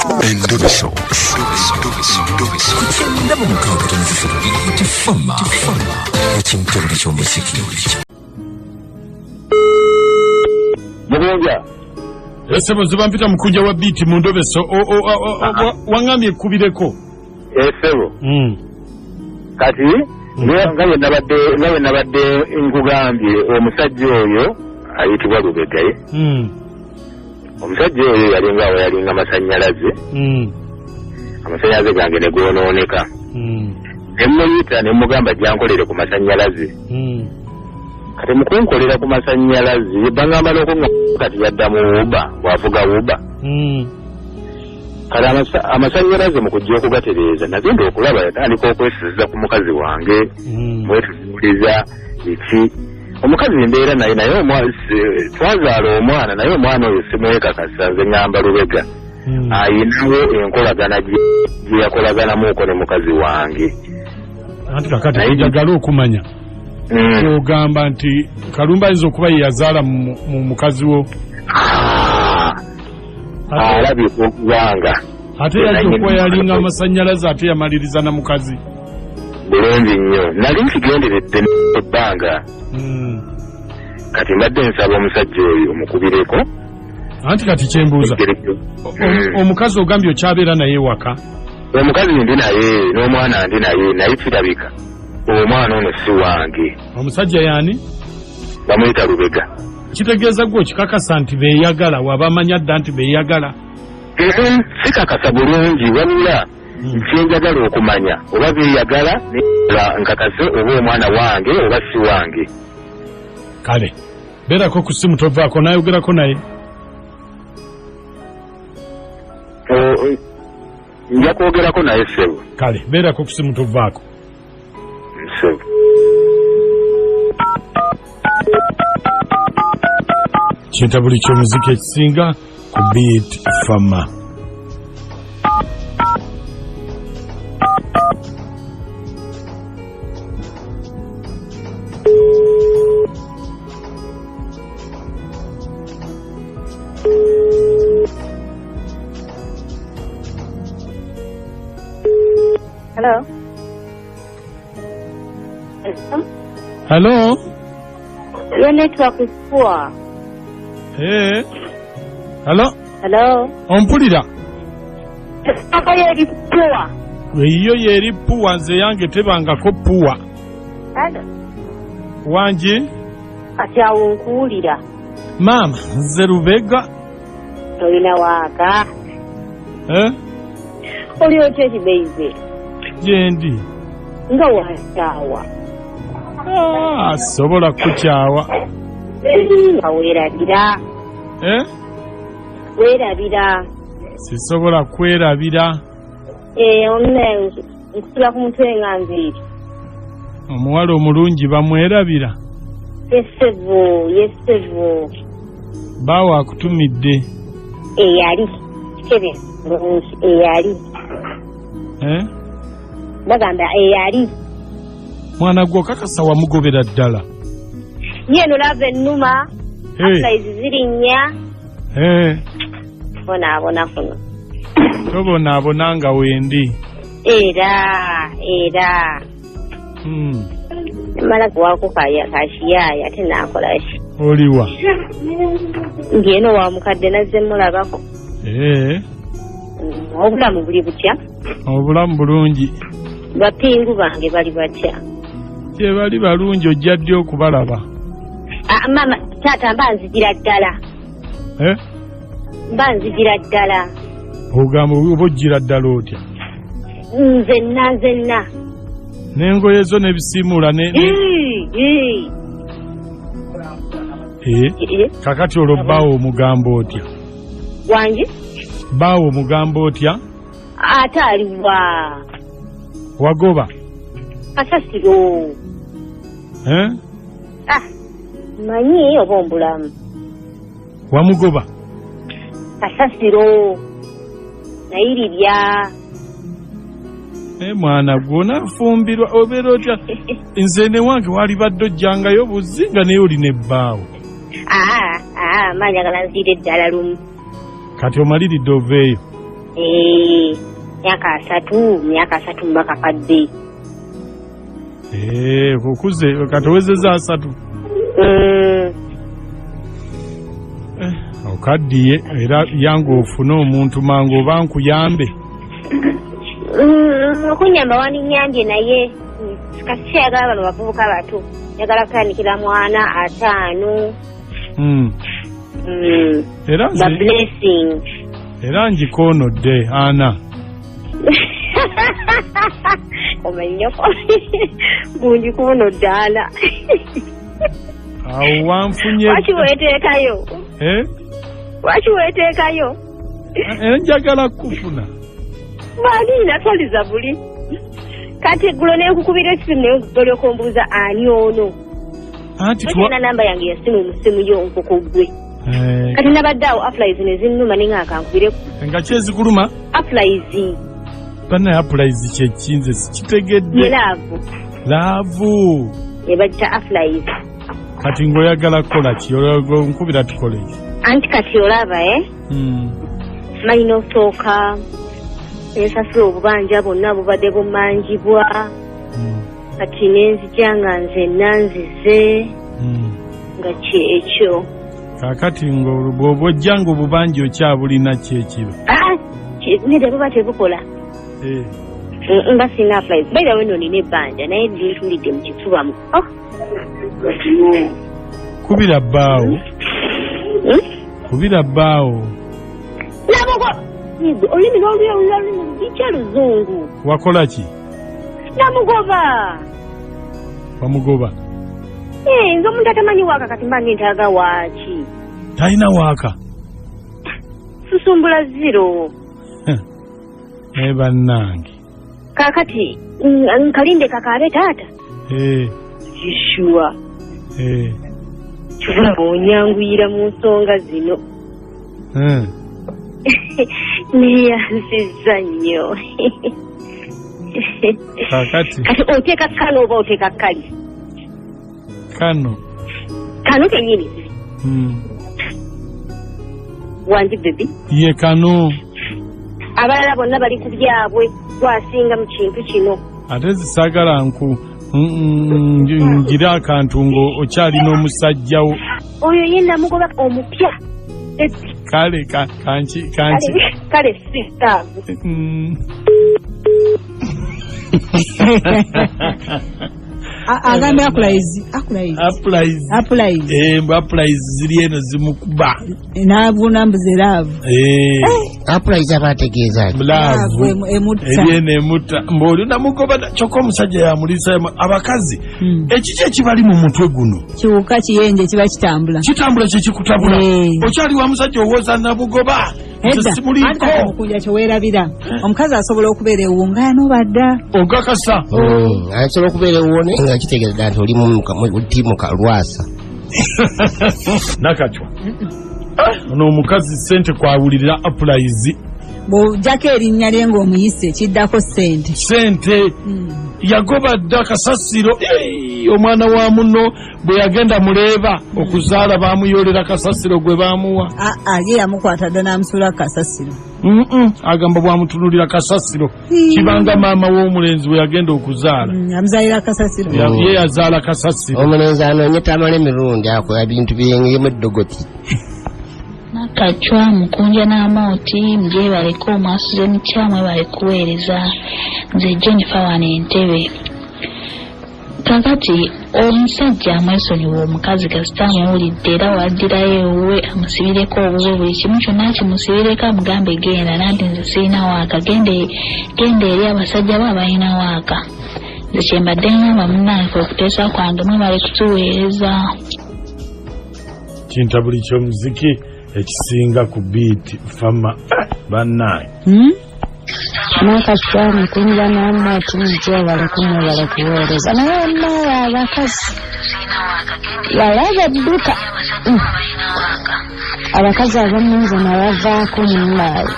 Endobeso. Ku 96 Beat Fama, ekimtebuli ky'omuziki. Mugunja. Esebo ziba mpita mukunja wa biiti mu ndobeso waŋŋambye ekkubireko. Esebo. Kati nga bwe nabadde nga bwe nabadde nkugambye, omusajja oyo ayitibwa Lubega ye. Omusajja oyo yalinga awo, yalinga masannyalaze. Amasannyalaze gange ne goonooneka. Ne muyita ne mugamba jankolere ku masannyalaze. Kati mu kunkolera ku masannyalaze bangamba n'okuŋŋamba kati yadda mu Uber, bw'avuga Uber. Kale amasannyalaze mu kujja okugatereeza nagenda okulaba yatandika okwesiza ku mukazi wange. Mwetunuuliza biki omukazi mbeera naye, naye twazaala omwana, naye omwana oyo simwekakasa. Nze ŋŋamba Lubega ayinawo enkolagana gye yakolaganamuuko ne mukazi wange. Anti kakati njagala okumanya ogamba nti Kalumba ayinza okuba ye yazaala mu mukazi wo. Alabika okubanga ate yajja okuba yalinga amasannyalaze ate yamaliriza na mukazi. Bulungi nnyo, nali nkigenderedde ebbanga. Kati mbadde nsaba omusajja oyo omukubireko. Anti kati kyembuuza, omukazi ogambye okyabeera naye waka? Omukazi ndi naye n'omwana ndi naye, naye kirabika omwana ono si wange. Omusajja yaani? Bamuyita Lubega. Kitegeeza gwe okikakasa nti beeyagala, wabamanya dda nti beeyagala? Sikakasa bulungi, wabula kyenjagala okumanya oba beeyagala, nkakase oba omwana wange oba si wange. Kale beerako ku simu, tovaako, nayogerako naye. Nja kwogerako naye ssebo. Kale beerako ku simu, tovaako. Ssebo. Kintabuli ky'omuziki ekisinga ku Beat Fama. Hello. Hello. Hello. Your network is poor. Hey. Hello. Hello. Ompulira? Network yo eri poor. Eyiyo yeeri poor, nze yange tebangako poor. Hello. Wangi? Kati awo nkuwulira. Maama, nze Lubega. Tolina waaka. Eh? Oli otya ekibeize? Gyendi. Nga wakyawa. Ah, sobola kukyawa. Nga weerabira. Eh? Weerabira. Sisobola kwerabira. Eh, omune nkusula ku mutwe nga nviiri. Omuwala omulungi bamwerabira. Yesebo, yesebo. Baawo akutumidde. Eyali. Kebe bulungi eyali. Eh? Bagamba eyali. Mwana gwe okakasa wamugobera ddala? Ye eno lava ennuma. Hey. Sayizi zirinnya. Eh. Bonaabona kuno. Tobonaabona nga wendi. Era, era. Mala kuwaako kashiyaaya ate naakola ki? Oliwa? Ndi eno wa mukadde nazze mulabako. Obulamu buli butya? Obulamu bulungi. Bapingu bange bali batya? Gye bali balungi, ojja ddi okubalaba? Ah, maama, taata mba nzigira ddala. Eh? Mba nzigira ddala. Ogamba oba ojjira ddala otya? Nzenna nzenna. N'engoye zo n'ebisiimuula ne Ii, ii. Eh? Eh, Kakati olwo bbaawo omugamba otya? Wangi? Bbaawo omugamba otya? Ate aliwa? Wagoba? Kasasiro. Eh? Ah, manyi oba ombulamu. Wamugoba? Kasasiro. Nayirirya. Mwana gwe onafumbirwa obeera otya? Nze ne wange walibadde ojjangayo buzzi nga naye olina ebbaawo. Ah, ah, ma njagala nziire ddala lumu. Kati omaliridde oveeyo? Myaka 30, myaka 30 mbaka kadde. Okuze kati owezezza 30. Okaddiye era yangu ofune omuntu mangu oba nkuyambe. Okunyamba wandinyambye naye kasi kyayagala bano bavubuka bato, njagala kutandikira mwana 5. Era the blessing. Era ngikoonodde ana. Omanyoko gungikoonodde ana. Awo wanfunye. Lwaki weeteekayo? Lwaki weeteekayo? Njagala kufuna. Bali natwaliza buli. Kati eggulo ne nkukubira essimu naye olyoka ombuuza ani ono. Anti tolina namba yange ya ssimu mu ssimu yo nkoko ggwe. Kati nabadde awo applies ne zinnuma ne nga kankubire. Nga ki ezikuluma? Applies. Bannaye applies kye ki nze sikitegedde. Ye laavu. Laavu. Ye bagita applies. Kati ng'oyagala kukola ki? Nkubira tukole ki? Anti kati olaba Simanyi n'osooka ensasula obubanja bwonna bubadde bumanjibwa. Kati nenzija nga nze nanzize nga ki ekyo. Kaakati bw'oba ojja ng'obubanja okyabulina ki ekiba? Nedda buba tebukola. Mba sirina applies. By the way nno nina ebbanja naye lintulidde mu kifuba. Kubira bbaawo. Kubira bbaawo. Namugo olulimi lw'olulimi luzungu. Wakola ki? Namugoba. Wamugoba? Nze omuntu atamanyi waaka kati mba nentaaga waaki. Talina waaka? Susumbula zero. Naye bannange. Kaakati nkalinde kakaabe taata. Sure. Kibula onyanguyira mu nsonga zino. Neyanzizza nnyo. Kaakati. Kati oteeka kano oba oteeka kali? Kano. Kano kennyini? Wangi baby? Ye kano. Abalala bonna bali ku byabwe gwasinga mu kintu kino. Ate zisaagala ngira akantu ng'okyalina omusajja wo. Oyo ye namugoba omupya. Kale kanki kanki. Kale sitaavu. Agambe applies. Applies ziri eno zimukuba. N'abunambuze love. Applies abategeeza ki? Love emutta. Eri eno emutta. Mbw'oli namugoba kyokka omusajja yamulisa abakazi. Ekiki ekibali mu mutwe guno? Kiwuka kiyenje kiba kitambula. Kitambula kye kikutabula. Okyali wa musajja owooza namugoba. Edda, anti omukunja kyeweerabira. Omukazi asobola okubeera ewuwo nga yanobadda. Ogakasa. Asobola okubeera ewuwo naye nga kitegeeza nti oli mu kalwasa. Nakacwa. Ono omukazi ssente kwawulirira applies. Bw'ojjako erinnya lye ng'omuyise kiddako ssente. Ssente. Yagoba dda kasasiro. Omwana wa munno bwe yagenda muleeba okuzaala baamuyolera kasasiro gwe baamuwa. Ye yamukwata dda n'amusuula ku kasasiro. Agamba bw'amutunuulira kasasiro. Kibanga maama w'omulenzi bwe yagenda okuzaala. Amuzaalira kasasiro. Ye yazaala kasasiro. Omulenzi anoonye tamala emirundi akola bintu byengemu eddogoti. Nakacwa Mukunja n'Amooti mugyebaleko omwasuze mutya mwebale kuweereza. Nze Jennifer wano Entebbe. Kaakati omusajja amwesonyiwa omukazi kasita amuwulidde era waddirayo ewuwe amusibireko obubwe buli kimu kyonna kimusibireko amugambe genda nanti nze sirina waaka genda eri abasajja bo abalina waaka. Nze kye mbadde ngamba munnange okuteesa kwange mwebale kutuweereza. Kintabuli ky'omuziki ekisinga ku beat fama bannange. Nakacwa Mukunja n'Amooti mugyebaleko mwebale kuweereza. Naye naawe abakazi balaba edduka. Abakazi abamu nze nabavaako munnaawe.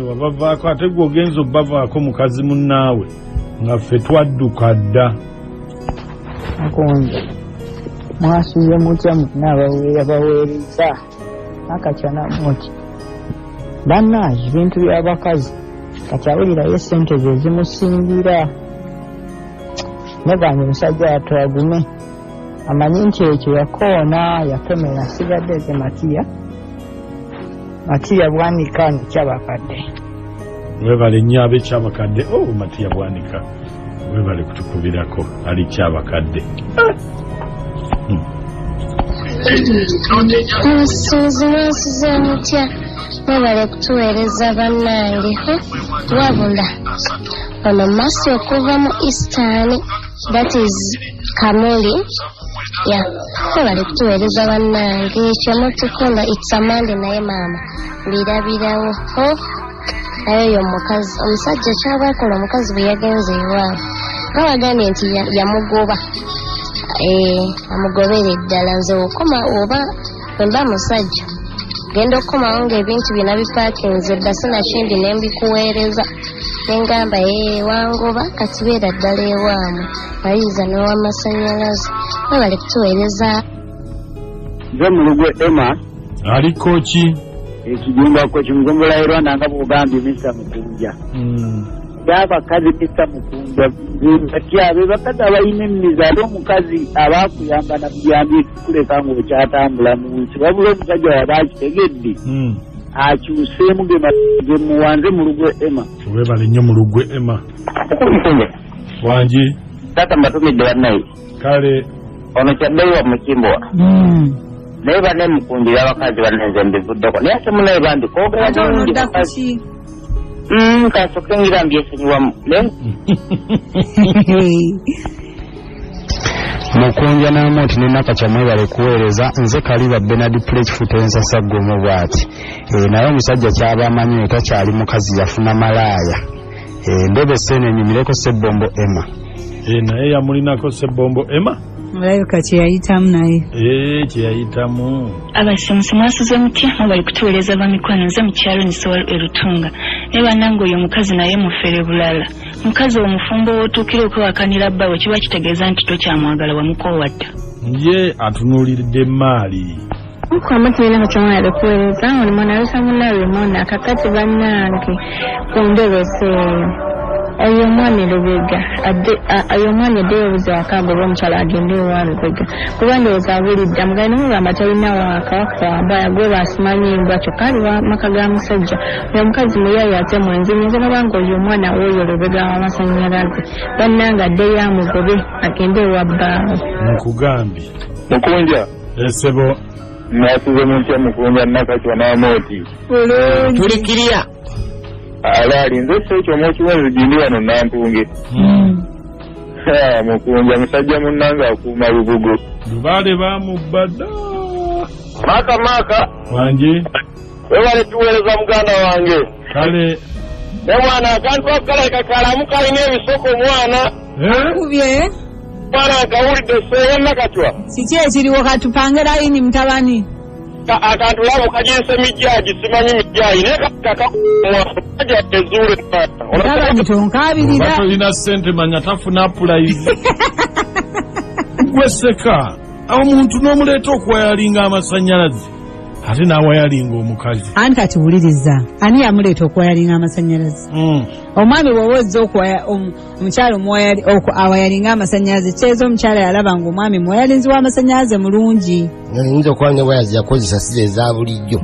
Wabavaako ate gwe ogenza obbavaako mukazi munnaawe nga ffe twadduka dda. Mukunja mwasuze mutya mwenna abaweereza. Nakacwa n'Amooti. Bannange, ebintu by'abakazi kati awulirayo sente ze zimusingira. Neganye musajja wattu agume, amanyi nti ekyo yakoona yatomera. Sigadde ze Matiya, Matiya Bwanika nekyabakadde. Webale nnyo ab'ekyabakadde. Oh, Matiya Bwanika, webale kutukubirako, ali kyabakadde. Omusinzi, mwansize mutya? Mwebale kutuweereza bannange. Wabula ono Masi okuva mu Eastern, that is Kamuli ya, mwebale kutuweereza bannange. Kyemutukola, it's amande, naye maama mbirabirawo. Ho, naye oyo omukazi, omusajja kyaba akola, omukazi bwe yagenze ewaabwe nga bagambye nti yamugoba, amugobere ddala. Nze okoma oba bwemba musajja, genda okukomawo ng'ebintu byonna bipaakinze dda, sinakindi ne mbikuweereza, nengamba, "Ee, wangoba, kati beera ddala ewaamwe." Maliriza n'owamasannyalaze, webale kutuweereza. Nze Mulugwe Emma. Aliko ki? Ekijumba kimugombola e Rwanda, nga bwogambye Mr Mukunja. Abakazi, Mr Mukunja, batya be bakazi abalina emize, ate omukazi aba akuyamba na buyambi kuleka ng'okyatambula mu nsi, wabula omusajja waba akitegedde akyuseemu gemuwanze. Mulugwe Emma. Webale nnyo Mulugwe Emma. Mukunja. Wangi. Taata, mbatumidde bannaye. Kale. Ono kyaddeyiwa mukimbowa, naye banne mukunjira abakazi banne, nze mbivuddeko, naye ate munaye bambi koogera. Ate onodda ku ki? Kansooke ngira mbyesonyiwamu naye. Mukunja n'Amonti ne Nakacwa, mwebale kuweereza. Nze Kaliba Benard Plechfoot ensasaggomu bw'ati. Naye omusajja kyaba amanyi, takyali mukazi, yafuna malaaya. Ndebe seeno enyumireko Sebbombo Emma. Naye yamulinako Sebbombo Emma. Olabika kyeyayitamu naye. Kyeyayitamu. Abasimusi, mwasuze mutya? Mwebali kutuweereza bamikwano. Nze mukyalo Nisowal Erutunga, naye bannange oyo omukazi naye mufere bulala. Mukazi omufumbo w'otuukira okwewakanira bbawe, kiba kitegeeza nti tokyamwagala, wamukoowa dda. Ye atunuuliridde emaali. Kwamutimira kacamwale kuweereza oli mwana lusa munawe mwana. Kakati bannange, ku ndebese eyo, oyo omwami Lubega, oyo omwami addeyo obuzi waka, agobe omukyala agende ewa Lubega, kuba ndowooza abulidde. Amugale nemugamba talina waka wakawamba gwe basimanyi mbwa, kyokka ali maka ga musajja. Oyo omukazi muyaye ate mwenzi. Nyinza nobanga oyo omwana w'oyo Lubega w'amasannyalaze, bannange addeyo amugobe agende ewa bbaawe. Nkugambye. Mukunja. Esebo. Nasize mutya Mukunja, Nakacwa n'Amooti? Tuli kiriya. Alaali nze si ekyo omwokiwenzi gindi wano Nantunge. Mukunja, musajja munnange akuuma lubugo. Lubaale bamubba dda. Maaka, maaka. Wangi. Webale tuweereza muganda wange. Kale. Ne mwana, akantu akalabika kalamu kalina ebisoko mwana. Kubye. Mwana akawulidde seeya Nakacwa. Kiki ekiriwo? Katupange layini, mutabani. Akantu labo kagiise mijjaagi, simanyi mijjaagi, naye kakaja ezuule. Mutabani, tonkaabirira. Oba tolina ssente, manya tafuna pulayizi. Gwe seka, omuntu n'omuleeta okuwayalinga amasannyalaze, ate n'awayalinga omukazi. Anti kati wuliriza, ani yamuleeta okuwayalinga amasannyalaze? Omwami bw'oba ozza omukyala awayalinga amasannyalaze, kitegeeza omukyala yalaba nga omwami muwayalinzi w'amasannyalaze mulungi. Nyinza okuba ne waya yakozesa si eza bulijjo.